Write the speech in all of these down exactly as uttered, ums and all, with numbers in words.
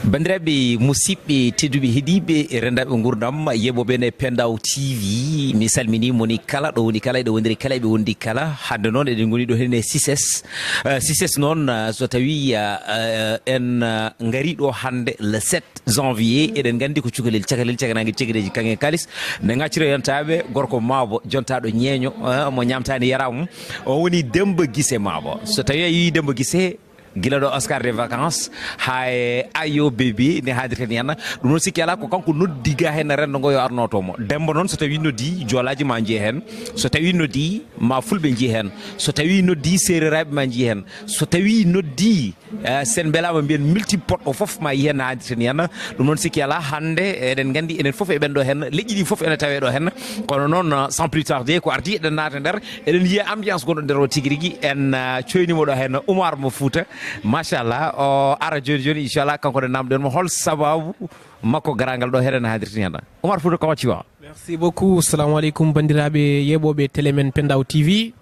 Bandiraɓe musidɓe tedduɓe heɗiɓe e rendaɓe gurdam yeɓoɓe ne Pendaw T V, mi salmini moni kala ɗo woni kala, ɗo wondiri kala, ɓe wondi kala. Hande noon eɗen goni ɗo hene sises. Eh, sises noon, eh, so tawi, eh, eh, en, eh, ngari ɗo hande le sept janvier, eɗen gandi ko cukalel, cakalel, cakanangue cegereji, kange kalis, ne gacciro yontaɓe, gorko mabo jontaɗo ñeeño, eh, mo ñamtani yaramu, o woni Demba Guissé mabo. So tawi a yi Demba Guissé, gila ɗo Oscar des vacances, ha e Ayo Bébé ne haadirten henna. Ɗum noon sikki ala ko kanko noddi ga hen rendo ngo yo arnoto mo. Demba noon so tawi noddi, joolaji ma jee hen. So tawi noddi, ma fulɓe jii hen. So tawi noddi, seereraɓe ma jii hen. So tawi noddi, eh, sen mbelama mbiyen multipot o foof ma yi hen no haadirten henna. Ɗum noon sikki ala hande eɗen gandi enen foof e ɓen ɗo hen, leƴƴi ɗi foof ene tawe ɗo hen. Kono noon, eh, sans plus tarder, ko ardi eɗen naata nder, eɗen yiya ambiance gonɗo nder o tigi rigi. En, eh, coynimo ɗo hen Oumar mo Fouta. Machallah, o ara joni joni, inchallah, kanko ne namɗen mo hol sababu makko garagal ɗo heɗen haadirten henna. Oumar Fouta, comment tu vas? Merci beaucoup. Assalamu alaikum, bandiraɓe yeɓoɓe télé men Pendaw T V.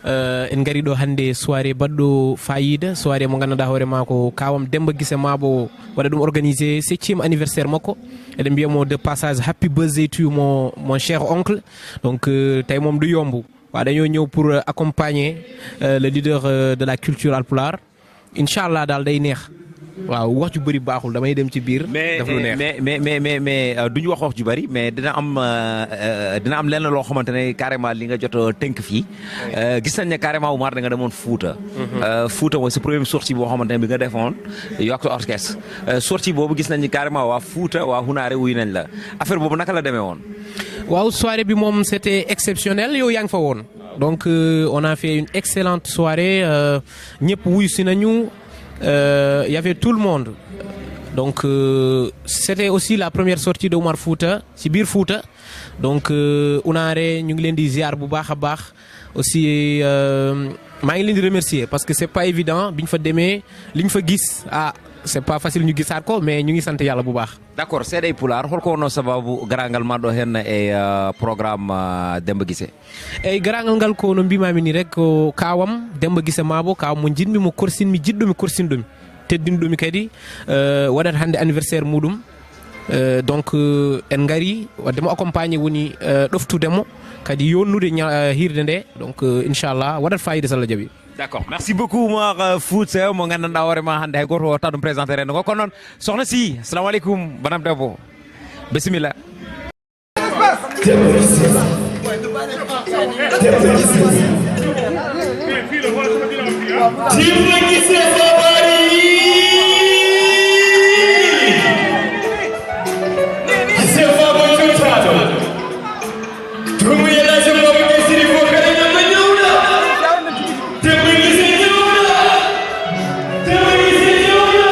Euh, en ngari ɗo hande soirée baɗɗo fayida, soirée mo ganduɗa hoore ma ko kawam Demba Guissé mabo waɗa ɗum organisé septième anniversaire makko. Eɗen mbiya mo de passage happy birthday to you, mon, mon cher oncle. Donc, euh, tawi moom du yomb. Waaw, dañoo ñëw pour, euh, accompagner, euh, le leader, euh, de la culture Haalpulaar. Inchallah daal day neex. Waaw, wax ju bëri baaxul, damay dem ci biir. Mais, def lu neex. Mais, mais, mais, mais, mais, euh, duñu wax wax ju bari, mais dina am, euh, euh, dina am lenn loo xamante ne carrément li nga jot a tënk fii. Euh, gis nañ ne carrément, Oumar, da nga demoon Fouta. Mhm. Euh, Fouta mooy sa première sortie boo xamante ne bi nga defoon yokk orchestre. Euh, sortie boobu gis nañ ni carrément waa Fouta, waa Hunaare wuyu nañ la. Affaire boobu naka la demee woon? Waaw, soirée bi moom, c'était exceptionnel. Yow yaa ngi fa woon. Donc, euh, on a fait une excellente soirée. Euh, ñëpp wuyu si nañu. Euh, il y avait tout le monde. Donc, euh, c'était aussi la première sortie de Oumar Fouta ci biir Fouta. Donc, euh, Hunaare, ñu ngi leen di ziar bu baax a baax. Aussi, euh, maa ngi leen di remercier parce que c'est pas évident. Bi ñu fa demee, li ñu fa gis, ah, c'est pas facile ñu gisaat ko, mais ñu ngi sant Yàlla bu baax. D'accord, seeɗa e Pulaar, holko wonno sababu garagal ma ɗo hen e, euh, programme, euh, Demba Guissé? Eyyi, garagal ngal ko no mbimami ni rek, ko kawam Demba Guissé mabo, kawam mo jiɗmi, mo korsinmi, jiɗɗomi, korsinɗomi, teddinɗomi kadi, euh, waɗata hande anniversaire muɗum. Euh, donc, euh, en ngari wadde mo accompagné, woni, euh, ɗoftude mo, kadi yonnude ña-, euh, hirde nde. Donc, euh, inchallah, waɗat fayida so Allah jaɓi. D'accord. Merci beaucoup, Oumar, euh, Fouta, mo gandanɗa hoore ma hande hay goto o taɗum présenté rendo ngo. Kono noon, soxna si, assalamu aleykum, banam debbo. Bisimilla. Demba Guissé. Demba Guissé. Demba Guissé Sabari. Guissé Baba Jotaɗo. Tumu yela Demba Guissé ko kala Demba Ñawɗo. Demba Guissé Ñawɗo. Demba Guissé Ñawɗo.